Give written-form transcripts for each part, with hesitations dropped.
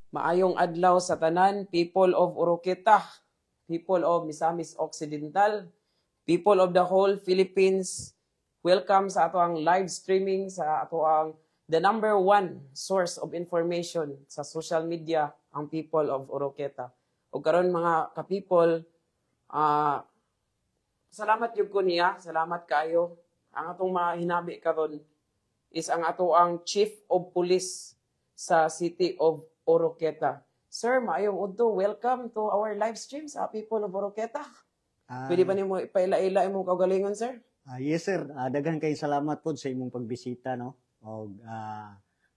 Maayong adlaw sa tanan, people of Oroquieta, people of Misamis Occidental, people of the whole Philippines. Welcome sa atoang live streaming sa atoang the number one source of information sa social media, ang people of Oroquieta. Ug karon, mga ka-people, salamat jud ko niya, salamat kaayo. Ang atong mahinabi karon is ang atoang Chief of Police sa City of Oroquieta. Sir, maayong udto. Welcome to our live stream sa people of Oroquieta. Pwede ba nimo ipaila-ila imong kaugalingon, sir? Yes, sir. Daghan kay salamat pod sa imong pagbisita, no. Og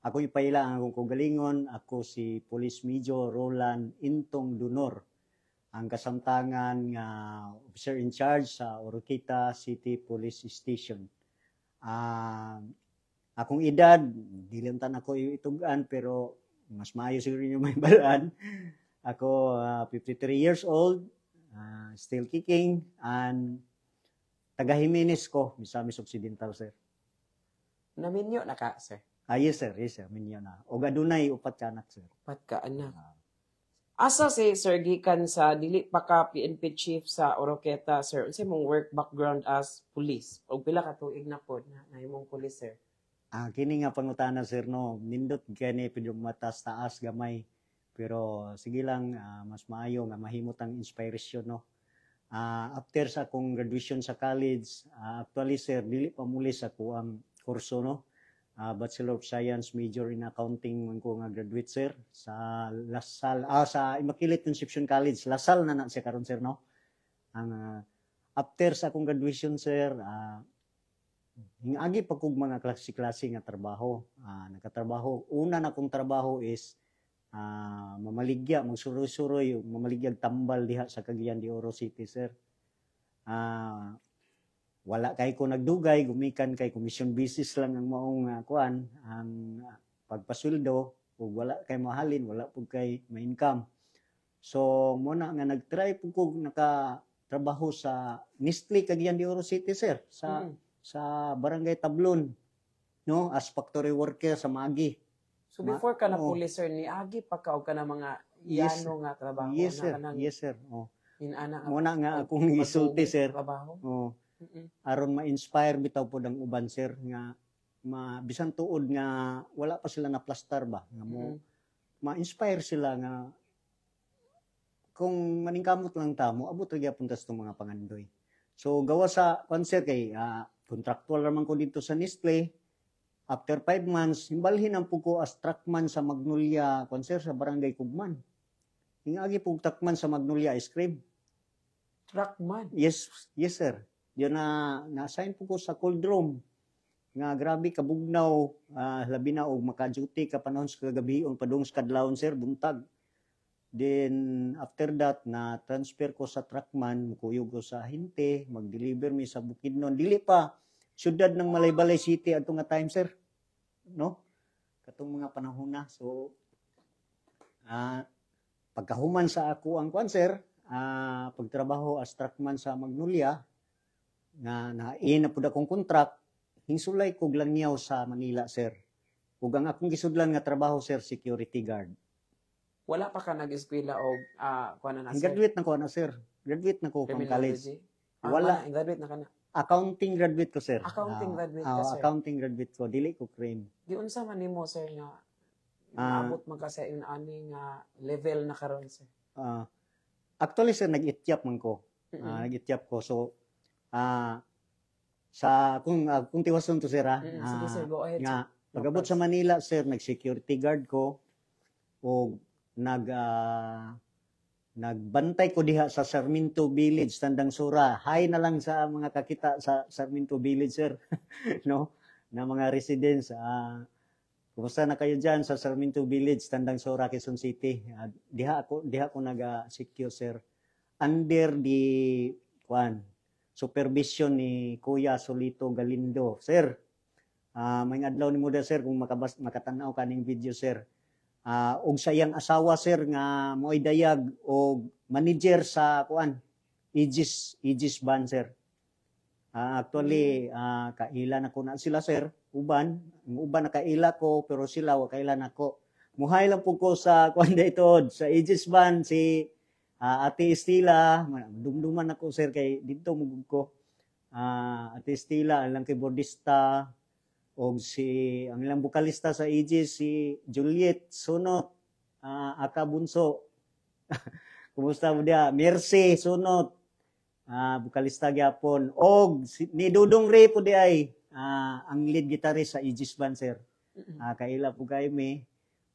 ako ipaila ang akong kaugalingon, ako si Police Major Roland Intong Dunor, ang kasamtangan nga officer in charge sa Oroquieta City Police Station. Akong edad, dili unta nako itug-an, pero mas maayo siguro ninyo mahibal-an. Ako 53 years old, still kicking, and taga Jimenez ko, Misamis Occidental, sir. Naminyo na ka, sir? Ah, yes sir, yes sir, minyo na. Og adunay upat ka anak, sir. Upat ka anak. Asa si Sir gikan sa dili pa ka PNP chief sa Oroquieta, sir? Unsa imong work background as police? Og pila ka tuig na pod na nahimong police, sir? Ah, kini nga pangutana, sir, no, nindot kani, pero matas taas gamay. Pero sige lang, mas maayo nga mahimot ang inspiration, no. After sa akong graduation sa college, actually, sir, dili pa muli sa akoang kurso, no. Bachelor of Science major in Accounting man ko nga graduate, sir, sa La Salle, sa Immaculate Conception College. La Salle na na siya karon, sir, no. Ang after sa akong graduation, sir, agi pa kog mga klase-klase nga trabaho. Nakatrabaho. Una na kong trabaho is mamaligya, magsuroy-suroy, mamaligyag tambal diha sa Cagayan de Oro City, sir. Wala kay ko nagdugay, gumikan kay commission basis lang ang maong kuan, ang pagpasweldo, ug wala kay mahalin, wala pud kay ma-income. So, mo na nga nag-try pud ko nakatrabaho sa Nestle Cagayan de Oro City, sir, sa sa Barangay Tablon, no, as factory worker sa Maggi. So before ka na oo. Police, sir, niagi pa ka og ka na mga Yes. yano nga trabaho Yes, na sir. kanang Yes, sir. Oh. inana nga Mo na nga akong isulti, sir. trabaho. Oh, aron ma-inspire bitaw pod ang uban, sir, nga ma bisan tuod nga wala pa sila na plastar ba nga mo ma-inspire sila nga kung maningkamot lang ta, mo abot ra gyapon ta sa mga pangandoy. So gawa sa concert kay contractual raman ko dito sa Nestle. After 5 months, himbalhin ang ko as truckman sa Magnolia concert sa Barangay Kugman. Hingagi pug truckman sa Magnolia Ice Cream. Truckman. Yes, sir. Yun na na-assign po ko sa cold room. Nga grabe kabugnaw, labi na og maka-duty ka panahon sa kagabion padung sa kadlawon, sir, buntag. Then after that, na transfer ko sa truckman, mukuyog ko sa hinte, mag-deliver mi sa Bukidnon. Dili pa syudad ng Malaybalay City adto nga time, sir. No? Katong mga panahon na. So pagkahuman sa ako ang kwan, sir, pagtrabaho as truckman sa Magnolia, na na na pud akong contract, hingsulay kog langyaw sa Manila, sir. Ug ang akong gisudlan nga trabaho, sir, security guard. Wala pa ka nag-eskwela og kuan na, Ang sir? Graduate na ko na, sir. Graduate na ko from college. Criminology? Ah, Wala. wala. Graduate na ka na. Accounting graduate ko, sir. Accounting graduate ka, sir. Accounting graduate ko. Dili ko crime. Giunsa man nimo, sir, nga naabot man ka sa ani nga level na karon, sir? Actually, sir, nag-ityap man ko. Nag-ityap ko. So, sa kung tiwason to, sir, Sige, sir, go ahead. Nga No pag-abot sa problem. Manila, sir, nag-security guard ko o nagbantay ko diha sa Sarmiento Village, Tandang Sora. Hi na lang sa mga kakita sa Sarmiento Village, sir, no? Na mga residents. Kumusta na kayo dyan sa Sarmiento Village, Tandang Sora, Quezon City? Diha ako naga-secure, sir. Under the kwan, supervision ni Kuya Solito Galindo. Sir, may adlaw ni mo da, sir, kung makabas makatanaw kaning video, sir. Og sa iyang asawa, sir, nga mo'y dayag og manager sa kuan, Aegis Aegis Ban, sir. Actually, kaila na ko na sila, sir, uban, ang uban nakaila ko pero sila wa kaila nako. Muhay lang po ko sa kuan dito sa Aegis Band, si Ate Estila, dumduman ako, sir, kay didto mugud ko. Ate Estila, ang ilang keyboardista og si ang ilang vokalista sa Aegis, si Juliet Sunot, aka Bunso. Kumusta mo diya? Mercy Sunot. Vokalista gyapon. Og si, ni Dudong Ray po di ay ang lead guitarist sa Aegis Band, sir. Kaila po kay mi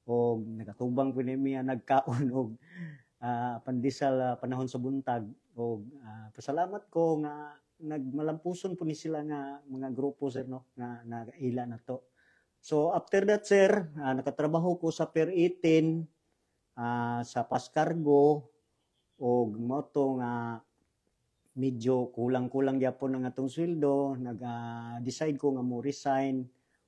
og nakatubang po ni nagkaon og pandesal panahon sa buntag og pasalamat ko nga nagmalampuson po ni sila nga mga grupo, sir, no, nga naila na to. So after that, sir, nakatrabaho ko sa Pier 18 sa Pascargo og moto nga medyo kulang-kulang gyapon ang atong sweldo, nag-decide ko nga mo resign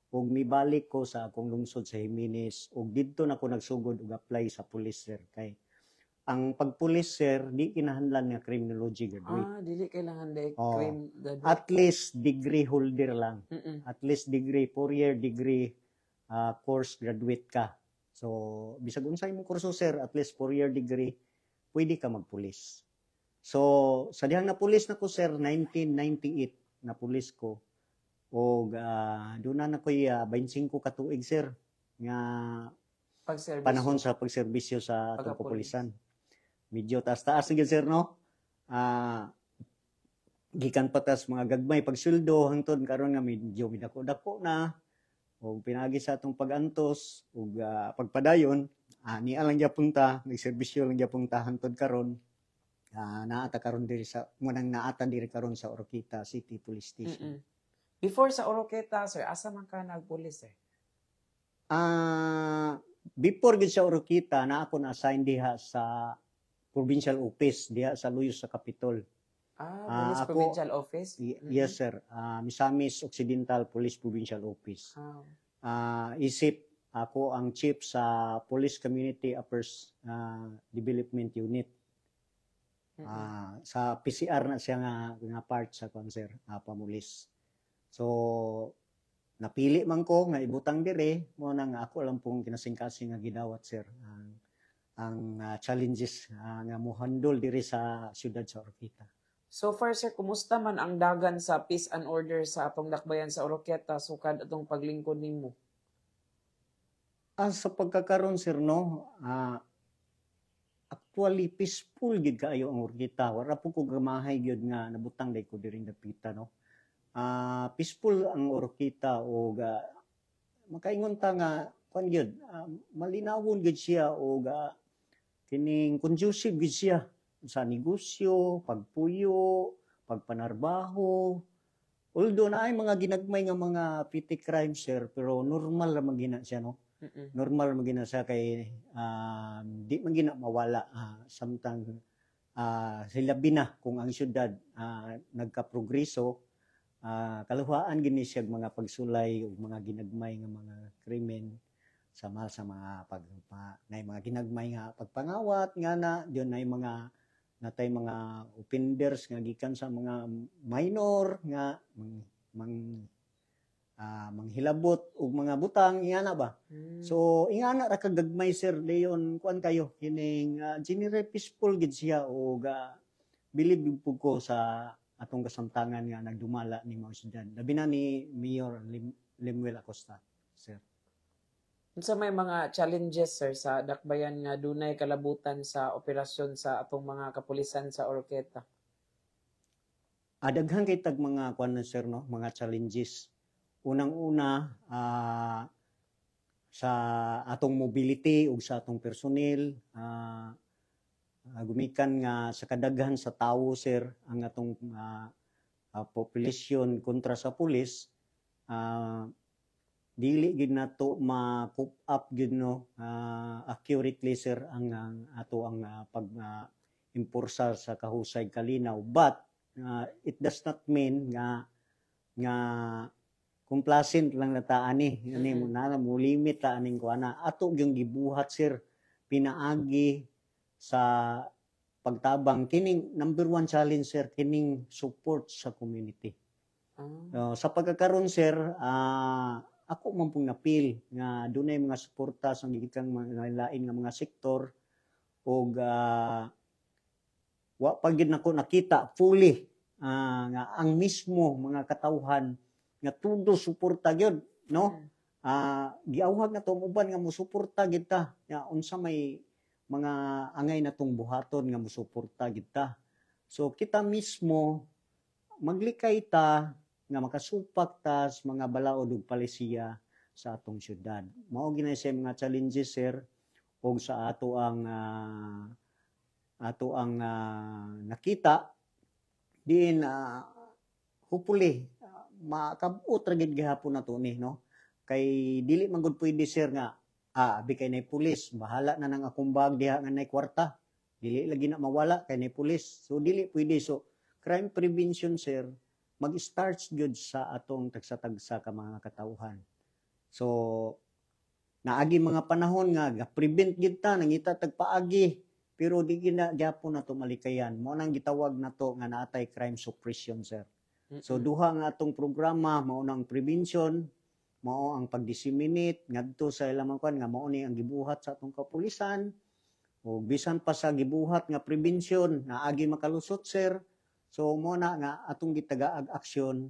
ug mibalik ko sa akong lungsod sa Jimenez ug didto na ko nagsugod og apply sa police, sir, kay ang pagpulis, sir, di kinahanglan nga criminology graduate. Ah, dili kailangan de Oo. Crime graduate. At least degree holder lang. At least degree, 4-year degree course graduate ka. So, bisag unsay mo kurso, sir, at least 4-year degree, pwede ka magpulis. So, sa dihang na pulis na ko, sir, 1998 na pulis ko. Og doon na ko'y 25 ka tuig, sir, nga Pag-service. Panahon sa pagserbisyo sa atong Pagka-pulis. Kapulisan. Medyo taas-taas na gyud, sir, no? Gikan pa tas mga gagmay pagsweldo hangtod karon nga medyo midako-dako na og pinagi sa atong pag-antos ug pagpadayon, niya lang gyapon ta, nagserbisyo lang gyapon ta hangtod karon. Naa ta karon diri sa munang naata diri karon sa Oroquieta City Police Station. Before sa Oroquieta, sir, asa man ka nagpulis eh? Before gid sa Oroquieta, na ako na-assign diha sa provincial office diha sa Luyos sa Capitol. Police Provincial Office? Yes, sir. Misamis Occidental Police Provincial Office. Isip ako ang chief sa Police Community Affairs Development Unit. Sa PCR na siya nga part sa kuan, sir, pamulis. So napili man ko nga ibutang dire mo na nga ako lang pong kinasingkasing nga gidawat, sir, ang challenges nga mohandle diri sa siyudad sa Oroquieta. So far, sir, kumusta man ang dagan sa peace and order sa atong dakbayan sa Oroquieta sukad atong paglingkod nimo? Sa pagkakaron, sir, no, actually peaceful gid kaayo ang Oroquieta. Wala po ko gamahay gyud nga nabutang day ko diri dapita, no. Peaceful ang Oroquieta og makaingon ta nga kuan gyud, malinawon gyud siya og kining conducive gyud siya sa negosyo, pagpuyo, pagpanarbaho. Although naay mga ginagmay nga mga petty crime, sir, pero normal ra man gina siya, no. Normal man gina siya kay di man gina mawala samtang silabi na kung ang syudad nagkaprogreso, kaluhaan gini siya mga pagsulay ug mga ginagmay nga mga krimen sama sa mga pag pa, nay mga ginagmay nga pagpangawat nga na diyon nay mga natay mga offenders nga gikan sa mga minor nga mang manghilabot og mga butang ingana ba. So ingana ra kagagmay, sir Leon, kuan kayo kining general peaceful gid siya og believe gyud pud ko sa atong kasamtangan nga nagdumala ni Mao syudad. Labi na ni Mayor Lemuel Acosta, sir. Unsa may mga challenges, sir, sa dakbayan nga dunay kalabutan sa operasyon sa atong mga kapulisan sa Oroquieta? Daghan kay tag mga kuan na, sir, no, mga challenges. Unang-una, sa atong mobility ug sa atong personnel, gumikan nga sa kadaghan sa tawo, sir, ang atong population kontra sa pulis, dili gid nato ma-cope up gid, no, accurately, sir, ang ato ang pag imporsa sa kahusay kalinaw, but it does not mean nga complacent lang na ta ani ani na mo limit ta aning kuana. Ato gyung gibuhat, sir, pinaagi sa pagtabang. Kining number one challenge, sir, kining support sa community. Sa pagkakaron, sir, Ako man pong na-feel nga dunay mga suporta sa gikan mga lain nga mga sektor ug wa pa gid nako nakita fully nga ang mismo mga katawhan nga tudo suporta gyud, no? Giawhag na tong uban nga mosuporta gid ta nga unsa may mga angay natong buhaton nga mosuporta gid ta. So kita mismo maglikay ta nga makasupak ta sa mga balaod ug palisiya sa atong syudad. Mao gyud na siya mga challenges, sir, ug sa ato ang nakita diin hopefully makabot ra gid gihapon nato ni, no? Kay dili man gud pwede, sir, nga abi kay nay pulis, bahala na nang akong bag diha nga nay kwarta, dili lagi na mawala kay nay pulis. So dili pwede. So crime prevention, sir, mag-start gyud sa atong tagsa-tagsa ka mga katawhan. So naagi mga panahon nga ga-prevent gid ta, nangita tag paagi, pero di gid na gyapon nato malikayan. Mao nang gitawag nato nga naatay crime suppression, sir. So duha nga atong programa, mao nang prevention, mao ang pag-disseminate ngadto sa ilang mga kuan nga mao ni ang gibuhat sa atong kapulisan. O bisan pa sa gibuhat nga prevention, naagi makalusot, sir. So mo na nga atong gitagaag aksyon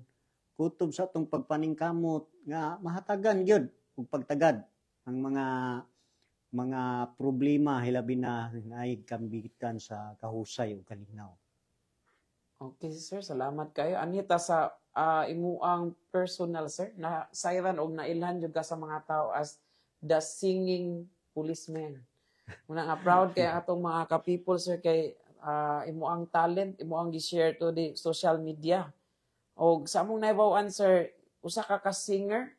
kutob sa atong pagpaningkamot nga mahatagan gyud ug pagtagad ang mga problema, hilabi na naay kambitan sa kahusay ug kalinaw. Okay, sir, salamat kayo. Anita sa imuang personal, sir, na sayran og nailhan jud ka sa mga tao as the singing policeman. Muna nga proud kay atong mga ka-people, sir, kay imuang talent, imuang gi-share to the social media. Og sa among nahibaw-an, sir, usa ka ka singer.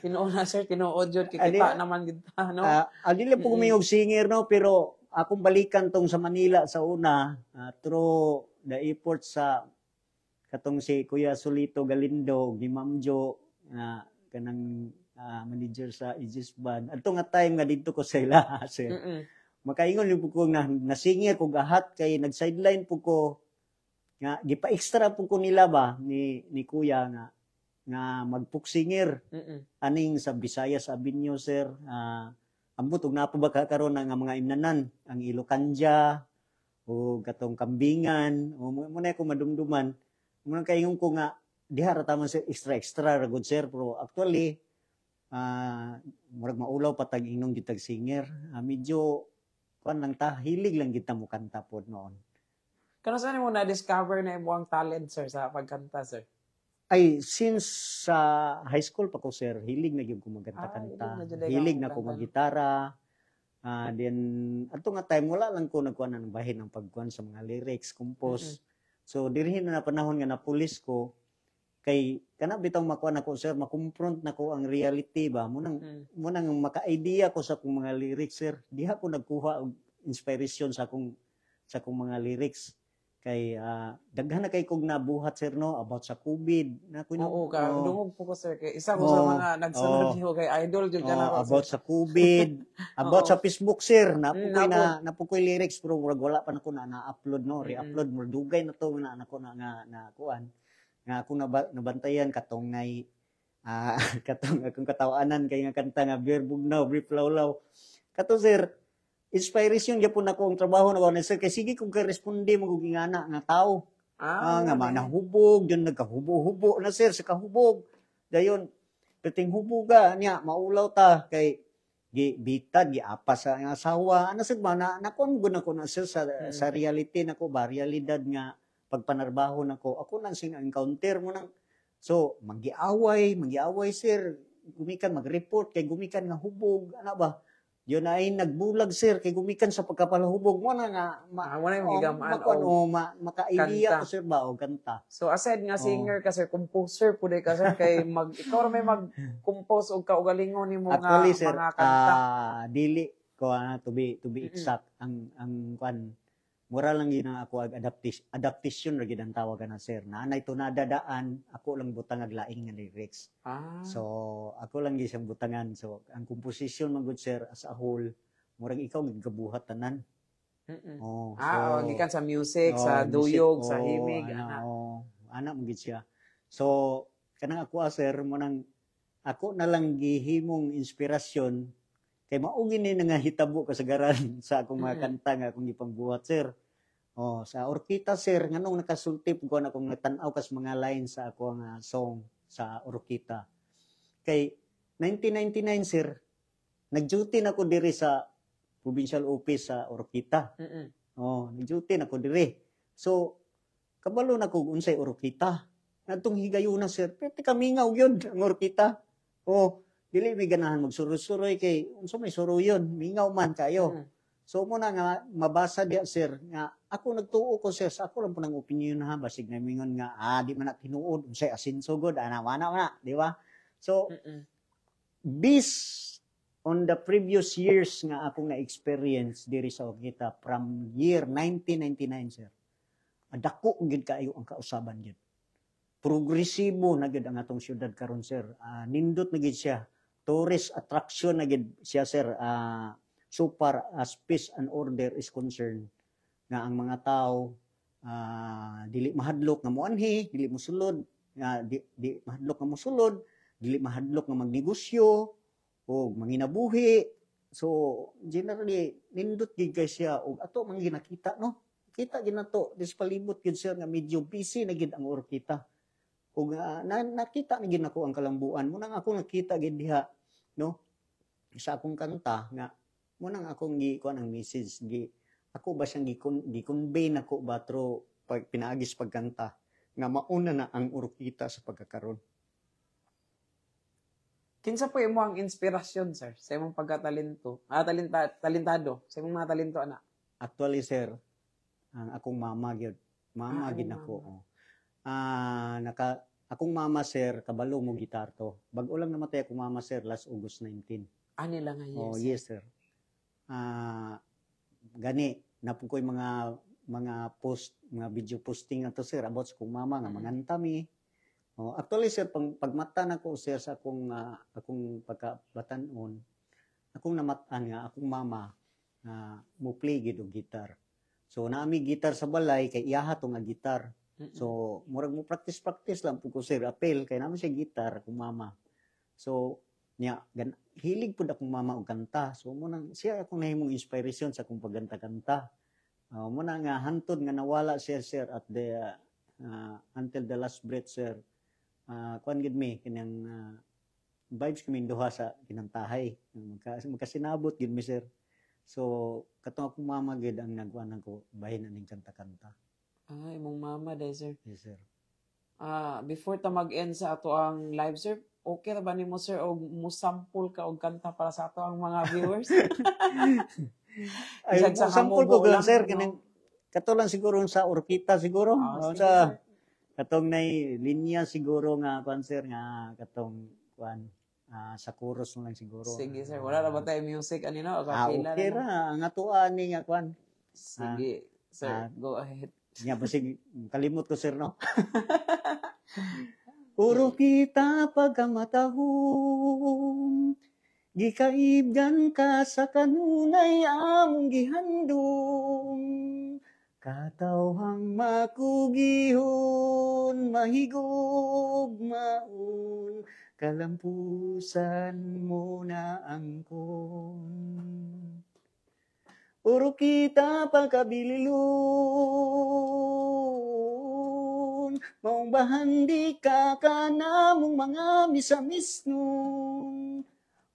Tinuod na, sir, tinuod jud kay kita naman gid ta, no? Dili po kumi og singer, no, pero akong balikan tong sa Manila sa una, through the effort sa katong si Kuya Solito Galindo ug ni Ma'am Jo nga kanang manager sa Aegis Band. Adto nga time nga didto ko sa ila, sir. Makaingon po ko nga nasinger ko gahat kay nag-sideline po ko nga gipa-extra po ko nila ba ni Kuya nga nga magpuksinger aning sa Visayas Avenue, sir. Ambot og naa pa ba karon nga mga imnanan ang Ilocanja o katong Kambingan o mo na ako madumduman mo nang kaingon ko nga diha ra taman, sir, extra extra ra gud, sir. Pero actually murag maulaw pa tag inong gitag singer. Medyo kuan lang ta, hilig lang kita mo kanta pod noon. Kano saan mo na-discover na imong talent, sir, sa pagkanta, sir? Ay, since sa high school pa ko, sir, hilig na gyud ko magkanta-kanta. Ah, hilig na jud ka Hilig na ko magkanta. Maggitara. Then adto nga time wala lang ko nagkuan ng bahin ang pagkuan sa mga lyrics, compose. So dirhin na panahon nga na pulis ko kay kana bitaw makuan ako, sir, makumpront nako ang reality ba mo nang mo nang maka-idea ko sa akong mga lyrics, sir. Diha ko nagkuha og inspiration sa akong mga lyrics kay daghan na kay kog nabuhat, sir, no, about sa COVID na ko. Oo, ka dungog po ko, sir, kay isa ko sa mga nagsunod niyo kay idol jud ka na Oh, ako, about sir. sa COVID, about sa Facebook, sir, napukoy na napo. Napukoy lyrics pero murag wala pa nako na na-upload, no, re-upload mo dugay na to na nako na nga na kuan nga ako na nabantayan katong nay katong akong katawanan kay nga kanta nga Beer Bugnaw, Brief Lawlaw. Kato, sir, inspiration gyapon nako ang trabaho na ko, sir, kay sige kung kay responde mo kog ingana nga tao. Ah, Nga mga okay. nahubog, yun nagkahubo-hubo na, sir, sa kahubog. Dayon, piting hubuga niya, maulaw ta kay gi bitad giapas sa nga asawa. Ano sir ba na nakuan gud nako na, sir, sa sa reality nako ba, realidad nga pagpanarbaho nako. Ako nang sing encounter mo nang so magiaway, magiaway, sir, gumikan mag-report kay gumikan nga hubog ana ba. Yun ay nagbulag, sir, kay gumikan sa pagkapalahubog mo na nga ma, Ah, wala yung oh, gigamaan makuan, og oh, ma, maka-idea kanta. Ko, sir, ba og kanta. So aside nga singer ka, sir, composer pud ka, sir, kay mag ikaw ra may mag-compose og kaugalingon nimo nga Actually, sir, mga kanta. Dili ko to be exact ang kuan mura lang yun ang ako ag adaptation adaptation ra gid ang tawag na, sir. Na anay tunada daan, ako lang butang ag laing nga lyrics. So ako lang gyud siyang butangan. So ang composition man gud, sir, as a whole murag ikaw gid gabuhat tanan. Oh, Ah, so oh, gikan sa music, oh, sa music, duyog, sa oh, himig, ana, ana. Oh, ana mo gid siya. So kanang ako, sir, mo nang Ako na lang gihimong inspirasyon kay mao gini na nga hitabo kasagaran sa akong mga kanta nga akong gipangbuhat, sir. Oh, sa Oroquieta, sir, nganong nakasulti ko na akong natan-aw kas mga lines sa ako nga song sa Oroquieta. Kay 1999, sir, nag-duty na ko diri sa provincial office sa Oroquieta. Oh, nag-duty na ko diri. So, kabalo na ko unsay Oroquieta. Ngadtong higayuna, sir, pwede kamingaw yun ang Oroquieta. Oh, dili mi ganahan magsuroy-suroy kay unsa may suroyon, mingaw man kayo. So mo na nga mabasa diya, sir, nga ako nagtuo ko, sir, sa ako lang po ng opinion ha, basig na mingon nga di man na tinuod, unsay asinso gud ana, wana na, di ba? So based on the previous years nga akong na-experience diri sa Oroquieta from year 1999, sir. Dako gid kaayo ang kausaban gid. Progresibo na gid ang atong syudad karon, sir. Nindot na gid siya. Tourist attraction na gid siya, sir. So far as peace and order is concerned nga ang mga tao dili mahadlok nga moanhi, dili mosulod, nga di mahadlok nga mosulod, dili mahadlok nga magnegosyo o manginabuhi. So generally nindot gid kay siya og ato man ginakita, no. Kita gid nato dis palibot gid, sir, nga medyo busy na gid ang Oroquieta. Ug nakita na gid nako ang kalambuan. Mo nang ako nakita gid diha, no, sa akong kanta nga mo nang akong gi kuan ang message gi ako ba siyang gi-convey nako ba through pag pinaagis pagkanta nga mauna na ang Oroquieta sa pagkakaron. Kinsa po imo ang inspirasyon, sir, sa imong pagkatalento? Talentado, sa imong mga talento ana. Actually, sir, ang akong mama gyud. Mama gid imong nako. Mama. Oh. Naka akong mama, sir, kabalo mo gitar to. Bag-o lang namatay akong mama, sir, last August 19. Ani lang nga years. Oh, yes, sir. Gani napun ko'y mga post, mga video posting ato, sir, about sa akong mama nga manganta mi. Oh, actually, sir, pang, pagmata nako, sir, sa akong pagkabatan-on, akong namatan nga akong mama nga mo play gid og gitar. So naami gitar sa balay kay iyaha to nga gitar. So murag mo practice practice lang pud ko, sir, apel kay naman siya gitar akong mama. So niya hilig pud akong mama og kanta. So mo nang siya akong nahimong inspiration sa akong pagkanta-kanta. Mo na nga hantod nga nawala siya, sir, at the until the last breath, sir. Kuan gid mi kanang vibes kami duha sa kinantahay. Magkasinabot gid mi, sir. So katong akong mama gid ang nagkuan ko bahin aning kanta-kanta. Imong mama day, sir. Yes, sir. Before ta mag-end sa ato ang live, sir, okay ra ba nimo, sir, og musample ka og kanta para sa ato ang mga viewers? Ay, Bisag sa sample ko hamubo lang, lang, sir, no? Kanang kato lang siguro sa Oroquieta siguro. Ah, O, sige, sa sir. Katong nay linya siguro nga kuan, sir, nga katong kuan sa chorus na lang siguro. Sige, sir, wala ra ba tayo music ani no? Ah, Kapila okay na lang. ra ang atoa ni nga kuan. Sige, sir, go ahead. Nya basig kalimot ko, sir, no. Oroquieta, pagkamatahom, gikaibgan ka sa kanunay among gihandom. Katawhang makugihon, mahigugmaon, kalampusan mo na angkon. Oroquieta, pagkabililon, maong bahandi ka kanamong mga misamisnon.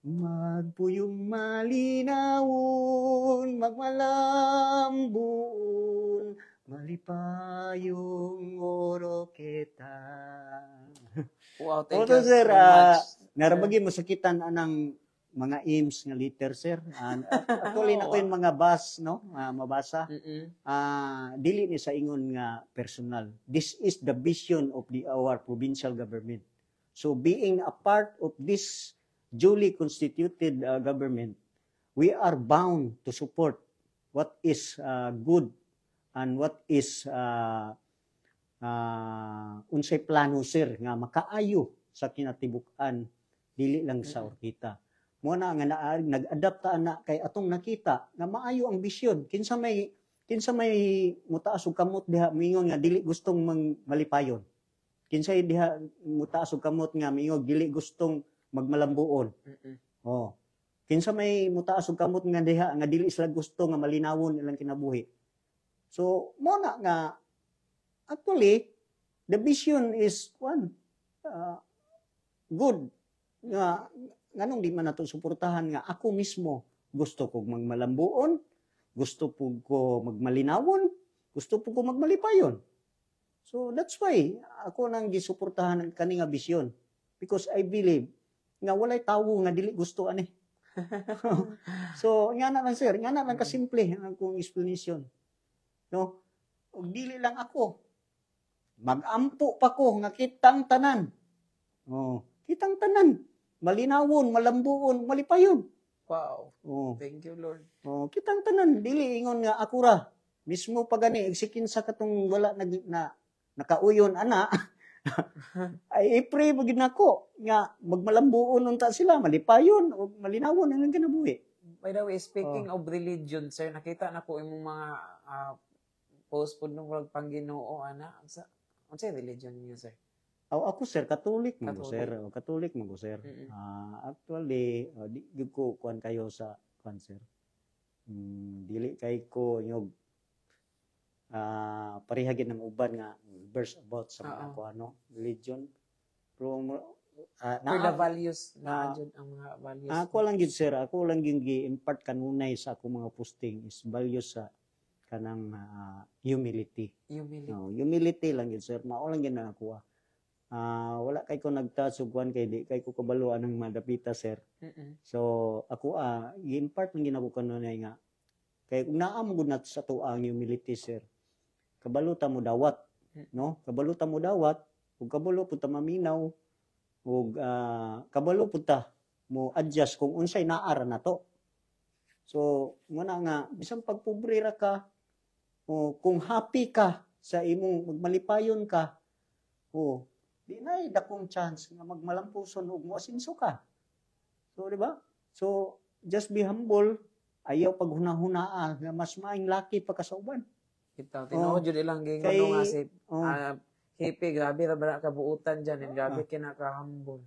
Magpuyong malinawon, magmalambuon, malipayong Oroquieta. Wow, thank Oto, you sir, so much. Narabagi mo sakitan anang mga IMS nga letter, sir. Actually na ko yung mga bus, no? Mabasa. Dili ni sa ingon nga personal. This is the vision of the our provincial government. So being a part of this duly constituted government, we are bound to support what is good and what is unsay plano, sir, nga makaayo sa kinatibuk-an dili lang sa Oroquieta. Mo na nga nag-adapt ta na kay atong nakita nga maayo ang bisyon. Kinsa may mutaas og kamot diha moingon nga dili gustong mang malipayon? Kinsay diha mutaas og kamot nga moingon dili gustong magmalambuon? Oh. Kinsa may mutaas og kamot nga diha nga dili sila gusto nga malinawon ilang kinabuhi? So, mo na nga actually the vision is one good nga nganong di man nato suportahan nga ako mismo gusto kog magmalambuon, gusto pud ko magmalinawon, gusto pud ko magmalipayon. So that's why ako nang gisuportahan ang kani nga vision because I believe nga walay tawo nga dili gusto ani. So nga na lang, sir, nga na lang kasimple ang akong explanation. No? Ug dili lang ako. Magampo pa ko nga kitang tanan. Oh, kitang tanan. Malinawon, malambuon, malipayon. Oh. Thank you, Lord. Oh, kitang tanan dili ingon nga ako ra. Mismo pa gani kinsa katong wala nag na nakauyon ana ay i-pray mo gid nako nga magmalambuon unta sila, malipayon o malinawon ang kinabuhi. By the way, speaking of religion, sir, nakita na ko imong mga post pod nung murag pangginoo ana. Sa unsay religion niyo, sir? Aw, ako, sir, Katolik man ko, Katolik. Sir. Oh, Katolik man ko, sir. Ah, actually, oh, di gyud ko kuan kayo sa kuan, sir. Dili kay ko yung pareha gid ng uban nga verse about sa mga kuan, no, religion. Pero For the values, na naa jud ang mga values. Ako lang gid, sir, ako lang gyud gi-impart kanunay sa akong mga posting is values sa kanang humility. Humility. No, humility lang yun, sir. Mao lang yun na nakuha. Ah, wala kay ko nagtouch og kuan kay di kay ko kabalo anang madapita, sir. So ako gi-impart lang gid ako kanunay nga kay kung naa mo gud na sa tuwa ang humility, sir. Kabalo ta mo dawat, no? Kabalo ta mo dawat ug kabalo pud ta maminaw ug kabalo pud ta mo adjust kung unsay naa ra nato. So muna nga bisan pag pobre ra ka o kung happy ka sa imong magmalipayon ka, o di na dakong chance nga magmalampuson ug moasinso ka. So di ba? So just be humble, ayaw paghuna-hunaa nga mas maing laki pa ka sa uban. Bitaw, tinuod jud ilang giingon nga si Hepe, grabe ra ba kabuutan dyan, and grabe kinaka-humble.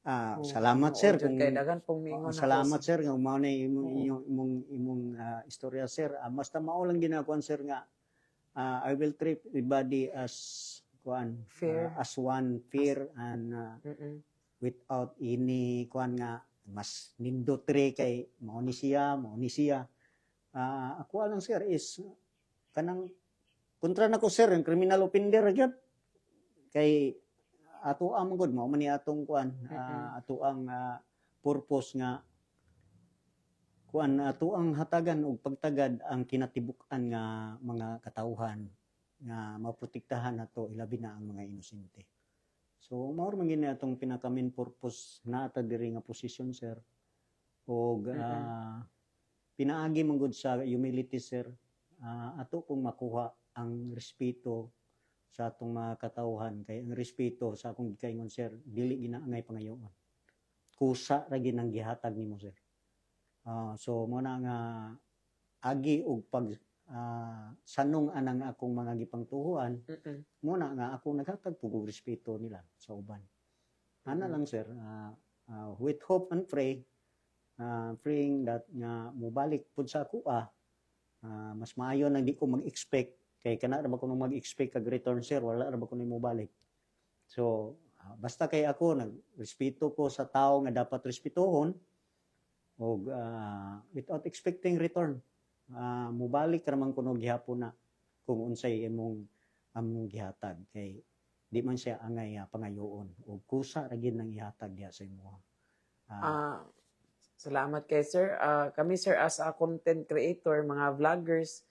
Ah, Oo, salamat, tinuod sir, jud kung kay daghan pong miingon Oh, ako salamat, sir, nga mao na imong inyong imong istorya, sir. Basta mao lang ginakuan, sir, nga I will treat everybody as kuan Fair. As one, fair and without any kuan nga mas nindot re kay mao ni siya, mao ni siya. Ako lang, sir, is kanang kontra nako, sir, ang criminal offender gyud kay ato ang gud mao man ni atong kuan ato ang purpose nga kuan ato ang hatagan og pagtagad ang kinatibuk-an nga mga katawhan nga maprotektahan nato, ilabi na ang mga inosente. So mao ra man gini atong pinaka main purpose na ata diri nga posisyon, sir. Og pinaagi man gud sa humility, sir, ato pong makuha ang respeto sa atong mga katawhan kay ang respeto sa akong gikaingon, sir, dili ginaangay pangayoon. Kusa ra gid ang gihatag nimo, sir. So mo na nga agi og pag sanong anang akong mga gipangtuhuan mo na nga ako naghatag pug og respeto nila sa uban. Ana lang, sir, with hope and pray, praying that nga mobalik pud sa ako mas maayo nang di ko mag-expect kay kana ra ba ko nung mag-expect kag return, sir, wala ra ba ko mobalik. So basta kay ako nagrespeto ko sa tao nga dapat respetuhon og without expecting return, mobalik ra man kuno gihapon na kung unsay imong among gihatag kay di man siya angay pangayoon og kusa ra gid nang ihatag diha sa imuha. Salamat kay sir. Kami, sir, as a content creator, mga vloggers,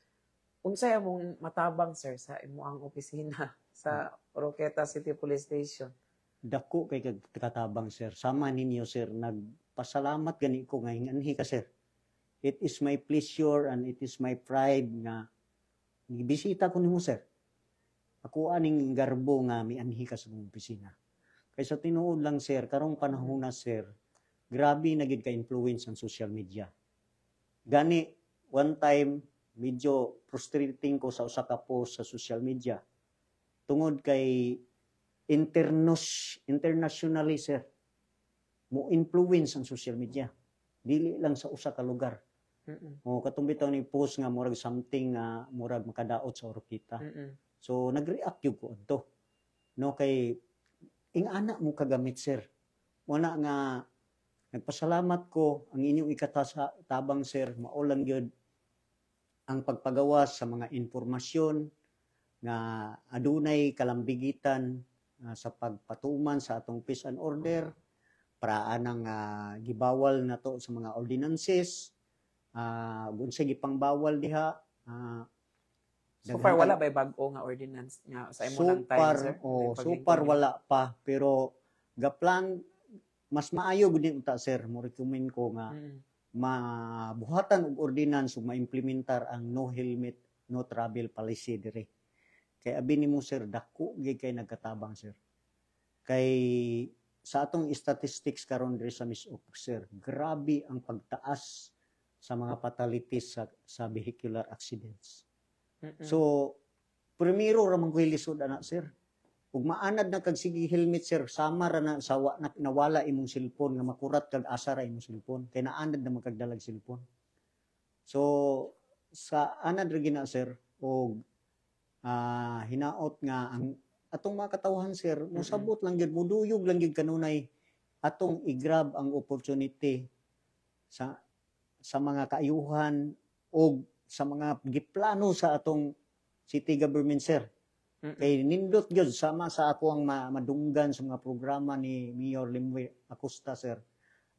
unsay among matabang, sir, sa imong opisina sa Oroquieta City Police Station? Dako kay kag katabang, sir. Sama ninyo, sir, nagpasalamat gani ko nga anhi ka, sir. It is my pleasure and it is my pride nga gibisita ko nimo, sir. Ako aning garbo nga mianhi ka sa mong opisina. Kay sa tinuod lang, sir, karong panahon na, sir, grabe na gid ka influence ang social media. Gani one time medyo frustrating ko sa usa ka post sa social media tungod kay internationally, sir. Mo influence ang social media. Dili lang sa usa ka lugar. O katong bitaw ni post nga murag something nga murag makadaot sa Oroquieta. So nag-react gyud ko adto. No, kay ingana mo kagamit, sir. Wala nga nagpasalamat ko ang inyong ikatasa tabang, sir, mao lang gyud ang pagpagawas sa mga impormasyon nga adunay kalambigitan sa pagpatuman sa atong peace and order para anang gibawal nato sa mga ordinances, unsay gipangbawal diha. So far wala ba'y bag-o nga ordinance nga sa imo So ng time, far, sir? Oh, May so far paglingkod? Wala pa, pero gaplan mas maayo gud unta, sir, mo recommend ko nga mabuhatan og ordinance ug maimplementar ang no helmet, no travel policy dire. Kay abi nimo, sir, dako gyud kay nagkatabang, sir. Kay sa atong statistics karon diri sa MisOcc, sir, grabe ang pagtaas sa mga fatalities sa vehicular accidents. So, primero ra man ko'y lisod ana, sir. Ug maanad na kag sige helmet, sir, sama ra na sa wa, na, nawala imong cellphone nga makurat kag asa ra imong cellphone kay naanad na man kag dalag cellphone. So, sa anad ra gina, sir, og hinaot nga ang atong mga katawhan, sir, mosabot lang gyud, muduyog lang gyud kanunay atong i-grab ang opportunity sa mga kaayuhan og sa mga giplano sa atong city government, sir. Kay nindot gyud sama sa ako ang madunggan sa mga programa ni Mayor Limwe Acosta, sir.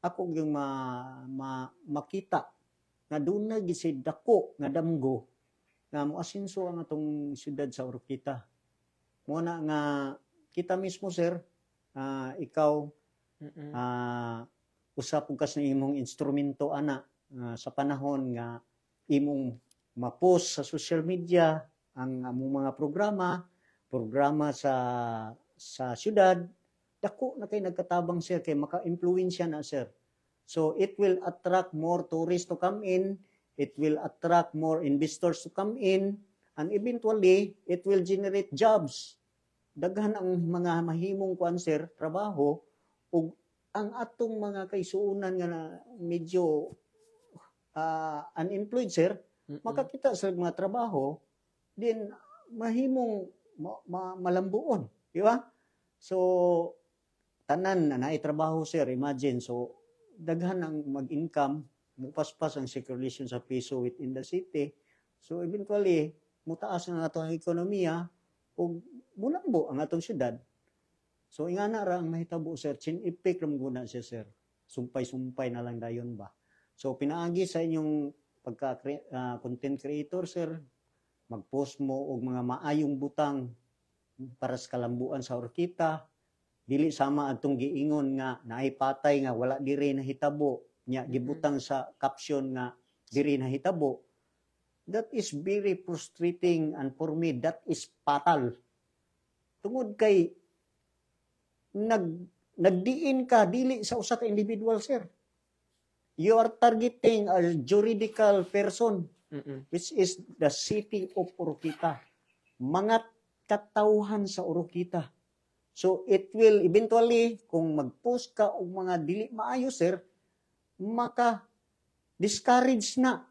Ako yung makita nga dunay gyud say dako nga damgo nga moasenso ang atong syudad sa Oroquieta. Mo na nga kita mismo, sir, ikaw, usa pud kas na imong instrumento ana sa panahon nga imong ma-post sa social media ang among mga programa programa sa syudad, dako na kay nagkatabang, sir, kay maka-impluwensya na, sir. So it will attract more tourists to come in, it will attract more investors to come in, and eventually it will generate jobs. Daghan ang mga mahimong kuan, sir, trabaho, ug ang atong mga kaisuunan nga na medyo unemployed, sir, makakita sa mga trabaho din, mahimong malambuon, di ba? So tanan na naay trabaho, sir, imagine, so daghan ang mag-income, mupaspas ang circulation sa piso within the city. So eventually mutaas ang atong ekonomiya ug mulambo ang atong syudad. So ingana ra ang mahitabo, sir, chain effect ra man guna siya, sir. Sumpay-sumpay na lang dayon ba. So pinaagi sa inyong pagka content creator, sir, mag-post mo og mga maayong butang para sa kalambuan sa Oroquieta, dili sama adtong giingon nga naay patay nga wala diri nahitabo nya gibutang sa caption nga diri nahitabo. That is very frustrating, and for me that is fatal tungod kay nagdiin ka dili sa usa ka individual, sir. You are targeting a juridical person, which is the city of Oroquieta, mga katawhan sa Oroquieta. So it will eventually, kung mag-post ka og mga dili maayo, sir, maka discourage na.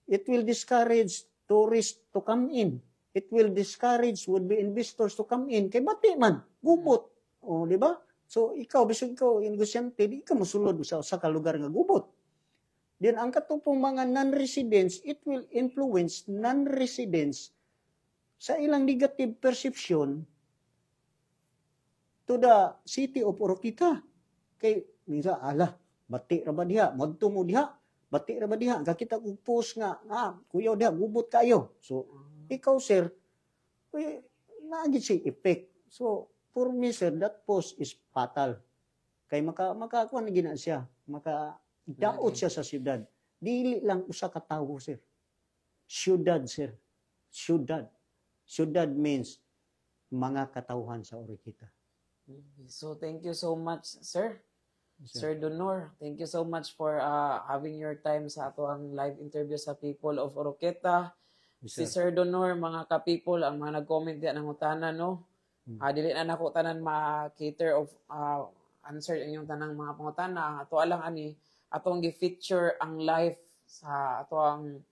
It will discourage tourists to come in. It will discourage would-be investors to come in. Kay bati man, gubot. O, di ba? So ikaw, bisag ikaw negosyante, di ka mosulod sa usa ka lugar nga gubot. Then ang katong mga non-residents, it will influence non-residents sa ilang negative perception to the city of Oroquieta. Kay minsan, ala, bati ra ba diha? Modto mo diha? Bati ra ba diha? Kakita kog post nga, kuyaw diha, gubot kayo. So, ikaw, sir, eh, naa gyud siya effect. So, for me, sir, that post is fatal. Kay makakuha na gina siya, maka daot siya sa syudad. Dili lang usa ka tawo, sir. Syudad, sir. Syudad. Syudad means mga katawhan sa Oroquieta. So thank you so much, sir. Sir Donor, thank you so much for having your time sa ato ang live interview sa People of Oroquieta. Si Sir Donor, mga ka-people, ang mga nag-comment diyan ng utana, no? Dili na nako tanan ma-cater of ma-answer ang inyong tanang mga pangutana. Ang ato lang ani, atong gi-feature ang life sa atoang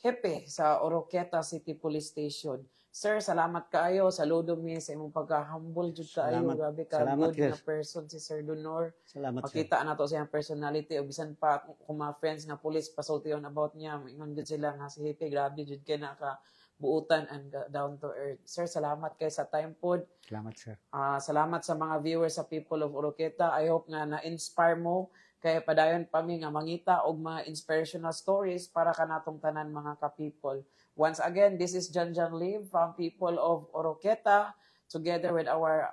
hepe sa Oroquieta City Police Station. Sir, salamat kaayo. Saludo mi sa imong pagka-humble jud kaayo. Salamat. Grabe ka Salamat, good na Chris. Person si Sir Donor. Salamat, sir. Makita na to sa iyang personality o bisan pa kung mga friends nga police pasultiyon about niya, ingon jud sila nga si Hepe grabe jud kay naka buutan and down to earth. Sir, salamat kay sa time pod. Salamat, sir. Ah, salamat sa mga viewers sa People of Oroquieta. I hope nga na-inspire mo kaya padayon pa mi nga mangita og mga inspirational stories para kanatong tanan, mga ka-people. Once again, this is John John Lim from People of Oroquieta together with our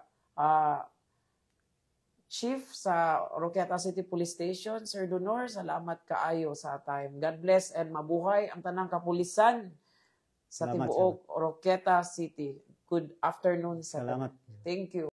chief sa Oroquieta City Police Station, Sir Donor. Salamat kaayo sa time. God bless and mabuhay ang tanang kapulisan sa Salamat. tibuok Oroquieta City. Good afternoon sa Salamat. tanan. Thank you.